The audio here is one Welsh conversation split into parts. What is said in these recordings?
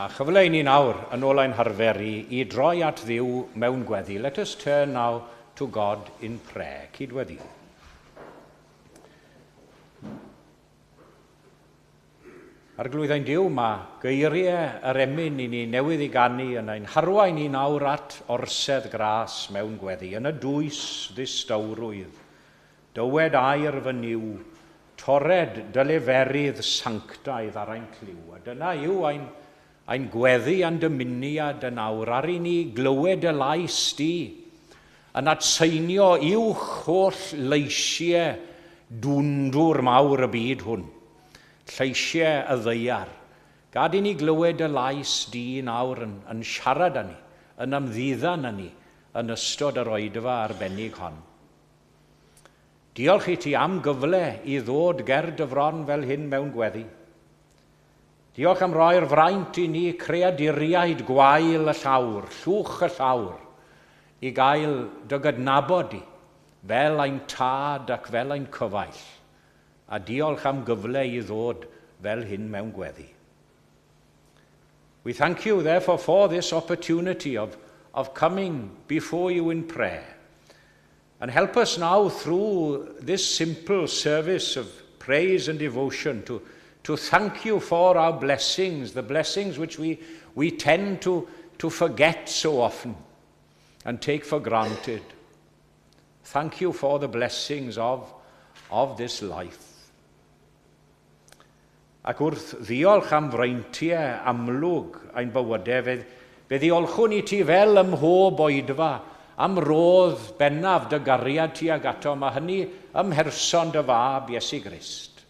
A chyfle i ni nawr, yn ôl ein harfer i, i droi at Dduw mewn gweddi. Let us turn now to God in prayer. Cydweddi. Arglwydd ein Duw, mae geiriau yr emyn i ni newydd i ganu yn ein harwain ni nawr at orsedd gras mewn gweddi, yn y dwys ddistawrwydd. Dywed air fy Nuw, torred dy leferydd sanctaidd ar ein clyw. A dyna yw ein, ein gweddi a'n dymuniad yn awr, ar i ni glywed dy lais di, yn atseinio uwch holl leisiau dwndwr mawr y byd hwn, lleisiau y ddaear. Gad i ni glywed dy lais di nawr yn, yn siarad â ni, yn ymddiddan â ni yn ystod yr oedfa arbennig hon. Diolch i ti am gyfle i ddod ger dy fron fel hyn mewn gweddi. Diolch am roi'r fraint i ni creaduriaid gwael y llawr, llwch y llawr, i gael dy gydnabod di fel ein tad ac fel ein cyfaill, a diolch am gyfle i ddod fel hyn mewn gweddi. We thank you, therefore, for this opportunity of, of coming before you in prayer. And help us now through this simple service of praise and devotion to, to thank you for our blessings, the blessings which we, we tend to, to forget so often and take for granted. Thank you for the blessings of, of this life. Ac wrth ddiolch am freintiau amlwg ein bywydau, fe, fe ddiolchwn i ti fel ym mhob oedfa am rodd bennaf dy gariad tuag ato, mae hynny ym mherson dy fab Iesu Grist.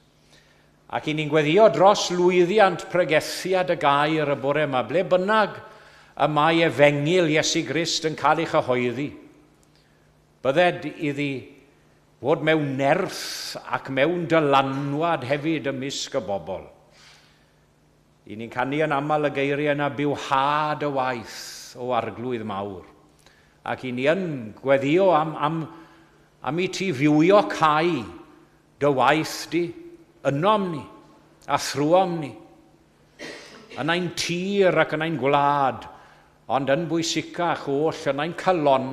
Ac i ni'n gweddio dros lwyddiant pregethiad y gair y bore yma, ble bynnag y mae efengyl Iesu Grist yn cael ei chyhoeddi. Bydded iddi fod mewn nerth ac mewn dylanwad hefyd ymysg y bobl. I ni'n canu yn aml y geiriau yna bywhad y waith o arglwydd mawr. Ac i ni yn gweddio am, am, am i ti fywio cau dy waith di, ynom ni, a thrwom ni, yn ein tir ac yn ein gwlad, ond yn bwysicach oll yn ein calon.